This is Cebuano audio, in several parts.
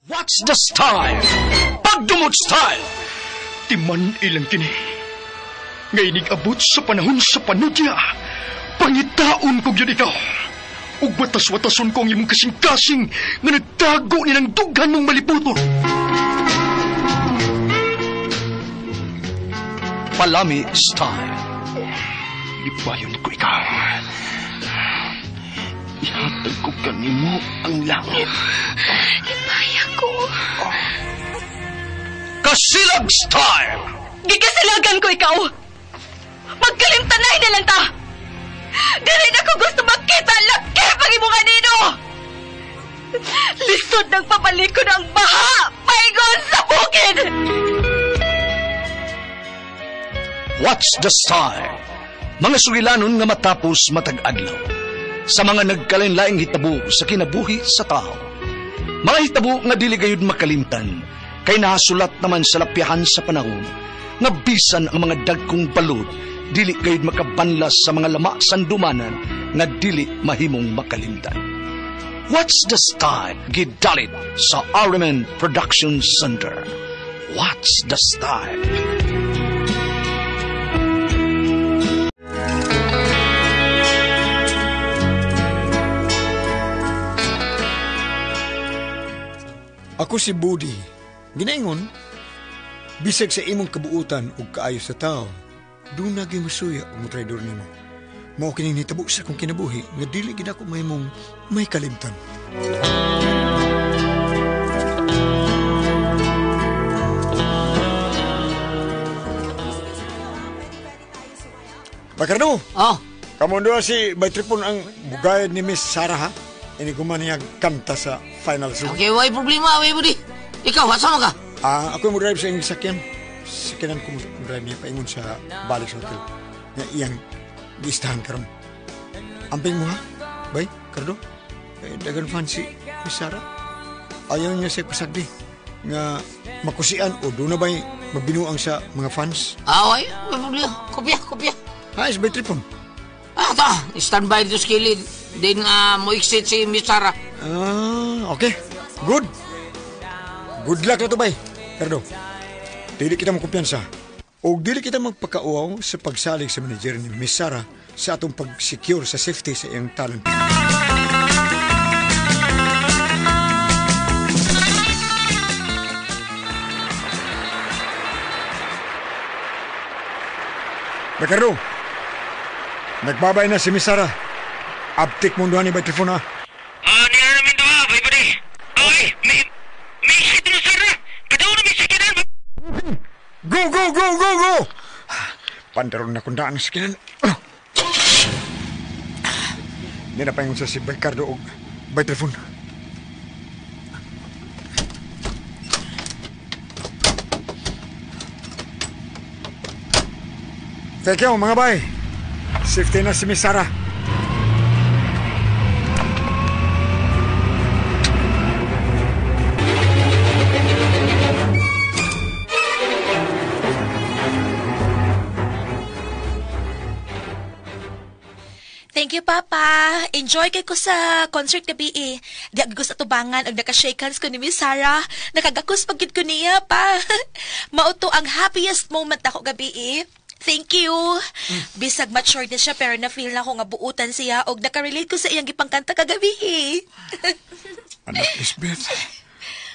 What's the style? Pagdumot style! Timan ilang kini. Nga abot sa panahon sa panudya, pangitaon ko gyud ikaw. Ug watas-watason ko ang imong kasing-kasing nga nagtago ni ng dughan mong maliputon. Palami style. Libayon ko ikaw. Ihatag ko kanimo ang langit. Himaya ko. Kasilag style! Gikasilagan ko ikaw! Magkalimtanay na lang ta! Dili na ko gusto makita laki pag imo kanino! Lisod ng pabalik ko ng baha! Paingon sa bukid! What's the style? Mga sugilanon nga matapos matag adlaw. Sa mga nagkalain-laing hitabo sa kinabuhi sa tao. Mga hitabo nga dili gayud makalimtan, kay nahasulat naman sa lapyahan sa panahon, nga bisan ang mga dagkong balod, dili gayud makabanlas sa mga lama sandumanan nga dili mahimong makalimtan. What's the style? Gidalit sa RMN Production Center. What's the style? Ako si Budi. Ginaingon, bisag sa imong kabuutan ug kaayo sa tao, doon naging masuya og motraidor nimo. Mao kining nitabo sa akong kinabuhi nga dili gid ako mahimong may kalimtan. Bakardo! Oh. Kamundo si Bay Tripon ang bugayad ni Miss Sarah, ha? Ini guman niya kanta sa final song. Okay, way problema, way budi. Ikaw, asa mo ka? Ako mo drive sa iyong sakyan. Sakyanan ko mo drive niya paingon sa balik sa hotel. Nga iyang giistahan karon. Amping mo ha? Bay, Cardo? Eh, dagan fan si Miss Sarah. Ayaw niya siya pasagdi. Nga makusian o doon na ba'y mabinuang sa mga fans? Ah, way, way problema. Kopya, kopya. Ha, is Bay Tripon? Ah, ta, standby dito sa kilid. Din mo exit si Miss Sarah. Ah, okay. Good. Good luck na to, bay. Cardo, dili kita makumpiyansa. O dili kita magpakauaw sa pagsalig sa manager ni Miss Sarah sa atong pag-secure sa safety sa iyang talent. Ricardo, nagbabay na si Miss Sarah. Aptik mong duha ni Bay Trifon, ha? Niya namin duha, Bay Budi. Okay, may exit na Sarah. Kadaw na may sakinan. Go, go, go, go, go! Pandaron na kundaan ang sakinan. Hindi na paingon sa si Bay Cardo o Bay Trifon. Thank you, mga bay. Safety na si Miss Sarah. Thank you, Papa. Enjoy kay ko sa concert gabi eh. Di ako sa tubangan og naka-shake hands ko ni Miss Sarah. Nakagakos pagkid ko niya pa. Mao to ang happiest moment ako gabi eh. Thank you. Bisag matured na siya pero na-feel na ako nga buutan siya og nakarelate ko sa iyang gipangkanta kagabi eh. Anak Lisbeth,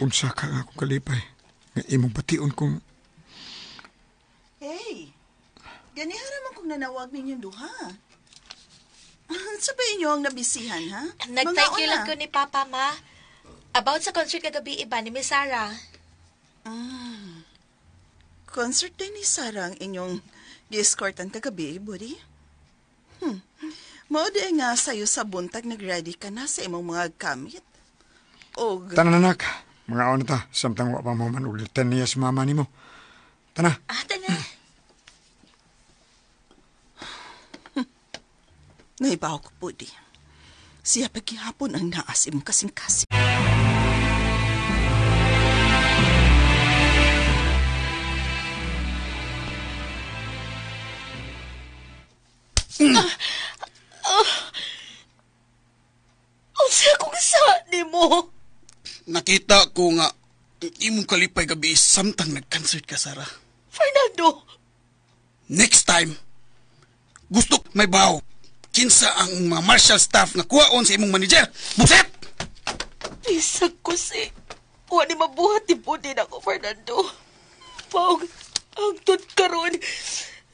unsa ka nga akong kalipay nga imong bation kong... Hey, ganihara man kong nanawag ninyong duha. Sabihin niyo ang nabisihan, ha? Nag-thank you lang ko ni Papa, Ma. About sa concert kagabi iba ni Miss Sarah. Concert din ni Sarah ang inyong gi-escortan kagabi, buddy? Mao di nga sa'yo sa buntag nag-ready ka na sa imong mga gamit. Og... Tanan, anak. Mga ona ta. Samtang wa pa mo man ulitan niya sa mama nimo. Tana. Ah, tana. Naibaw ko, buddy. Siya pagkihapon ang naas imong kasing-kasing. Unsa kong sa nimo? Nakita ko nga Imong kalipay gabi samtang nag-concert ka, Sarah. Fernando! Next time, gusto may baw. Kinsa ang mga martial staff nga kuwaon sa imong manager. Buset! Bisag ko si... Wa ni mabuhat ni Budi na ako, Fernando. Paog, ang tut karon.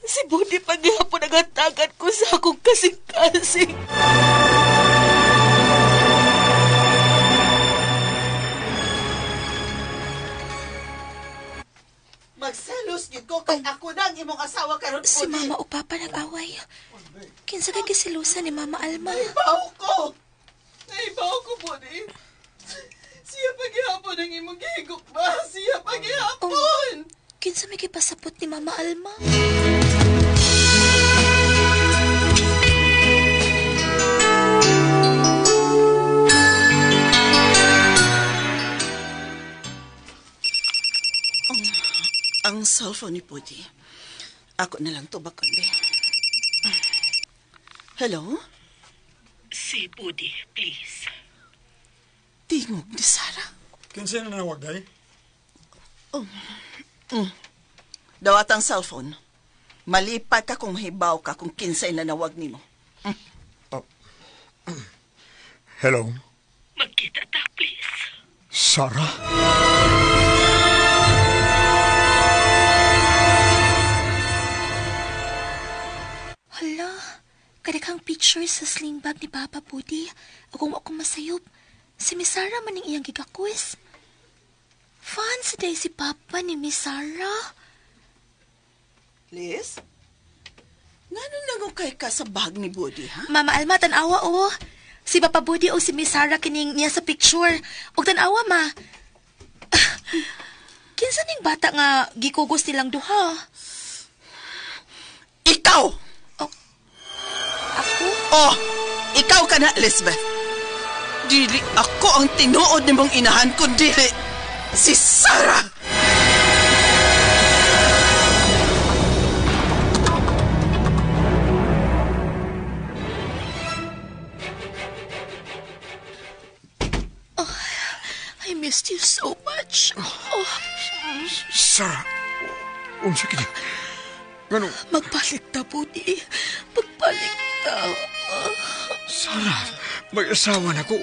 Si Budi paghihapon ang hatagan ko sa akong kasing-kasing. Magselos gid ko kay ako na ang imong asawa karon. Si Mama o Papa nag-away. Kinsa kay gisilusan ni Mama Alma? Naibaw ko. Naibaw ko, Budi. Siya paghihapon ang imong gihigok ba? Siya paghihapon. Kinsa may gipasapot ni Mama Alma? Ang cellphone ni Budi. Ako na lang tubak kundi. Hello? Si Budi, please. Tingog ni Sarah. Kinsa na nawag, day? Dawat ang cellphone. Malipat ka kung hibaw ka kung kinsay nanawag nimo. Oh. Hello? Magkita ta, please. Sarah? Hala, kadaghang picture sa sling bag ni Papa Budi. Akong ako masayop. Si Miss Sarah maning iyang gigakus. Fans day si Papa ni Miss Sarah. Liz? Ngano nangukay ka sa bag ni Budi, ha? Mama Alma, tanawa o. Si Papa Budi o si Miss Sarah kining niya sa picture. Og tanawa, ma. Kinsa ning bata nga gikugos nilang duha? Ikaw! Oh. Ako? Oh, ikaw ka na, Elizabeth. Dili ako ang tinuod nimong inahan, kundi si Sarah! Oh, I missed you so much. Oh. Sarah, unsa kini? Ngano? Magbalik ta, Budi. Magbalik ta. Sarah, may asawa na ko.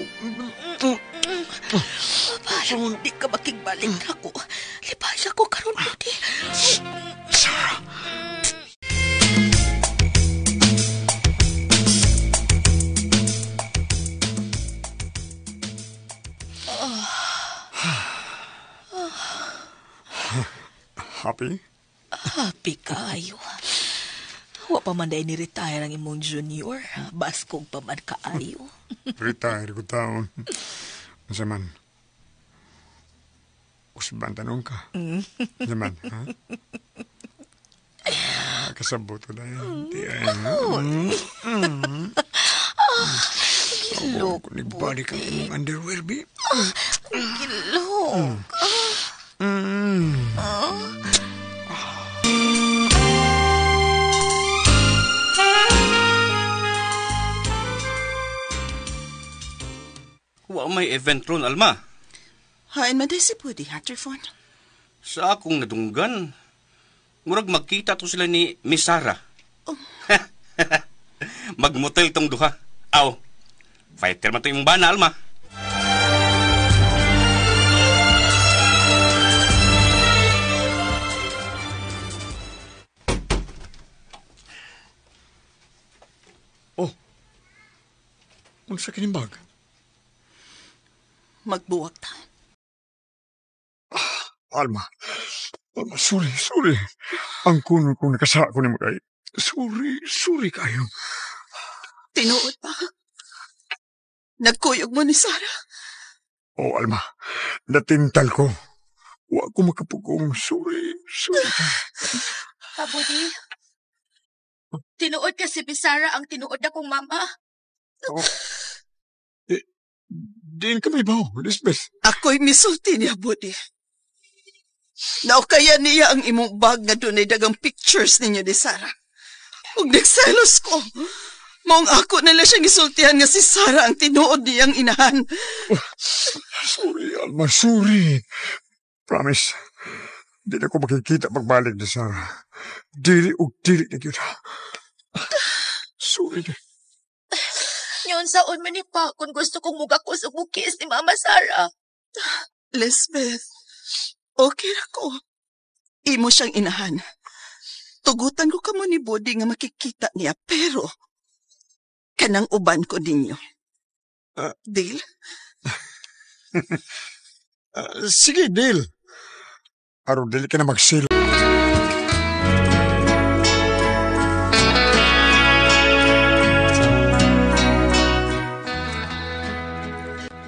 Parang di ka makigbalik ako. Libaya ko karon, Budi. Sarah. Happy? Happy kayo. Wa pa man dahil ni-retire ang imong junior. Baskog pa man kaayo. Retire ko taon. Unsa man? Usban tanong ka. Unsa man, ha? Kasabot ko dahil. Di ay, ha? Gilok. Nagbalik ang imong underwear, bi. Gilok. Wa may event ron, Alma. Hain man day si Budi, ha, Trifon? Sa akong nadunggan, murag magkita to sila ni Miss Sarah. Oh. Magmotel tong duha. Aw, fighter man to imong bana, Alma. Oh, unsa kining bag? Magbuwag ta. Alma, Alma, sorry, sorry. Ang kuno kong nakasako ni mo kay. Sorry, sorry kayo. Tinuod pa. Nagkuyog mo ni Sarah. Oh, Alma, natintal ko. Wa ko makapugong. Sorry, sorry. Pabudi, tinuod ka si Miss Sarah ang tinuod akong mama. Oh. Diin ka may baw, Lisbeth. Ako'y misulti niya, Budi. Naukaya niya ang imong bag nga dunay dagang pictures ninyo ni Sarah. Ug nagselos ko. Maong ako nala siyang isultihan nga si Sarah ang tinuod niyang inahan. Oh, sorry, Alma, sorry. Promise. Di na ko makikita pagbalik ni Sarah. Dili ug dili na gyud. Sorry na. Yun saon man ni pa kung gusto kong mugakos og mukis ni Mama Sarah. Lisbeth, okay ra ko. Imo siyang inahan. Tugutan ko kamo ni Body nga makikita niya, pero kanang uban ko ninyo. Deal? Sige, deal. Aron dili ka na magsilo.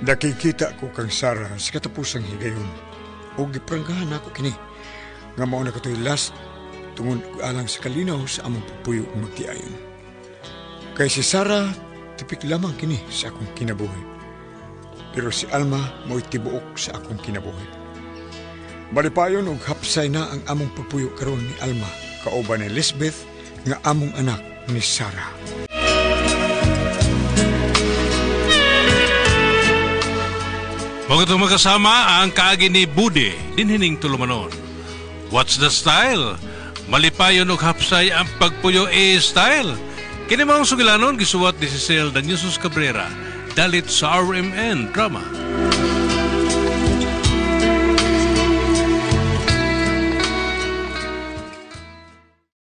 Nakikita ko kang Sarah sa katapusang higayon. O gipranggahan ako kini. Nga mao na katoy last tungod alang sa kalinaw sa among pupuyo ug magtiayon. Kay si Sarah, tipik lamang kini sa akong kinabuhi. Pero si Alma mo'y tibuok sa akong kinabuhi. Malipayon og hapsay na ang among pagpuyo karon ni Alma, kauban ni Lisbeth nga among anak ni Sarah. Mga itong magkasama ang kaagi ni Budi, dinhining tulumanon. What's the style? Malipayon og hapsay ang pagpuyo e style. Kini maong sugilanon gisuwat ni Cecil Daniusos Cabrera, dalit sa RMN Drama.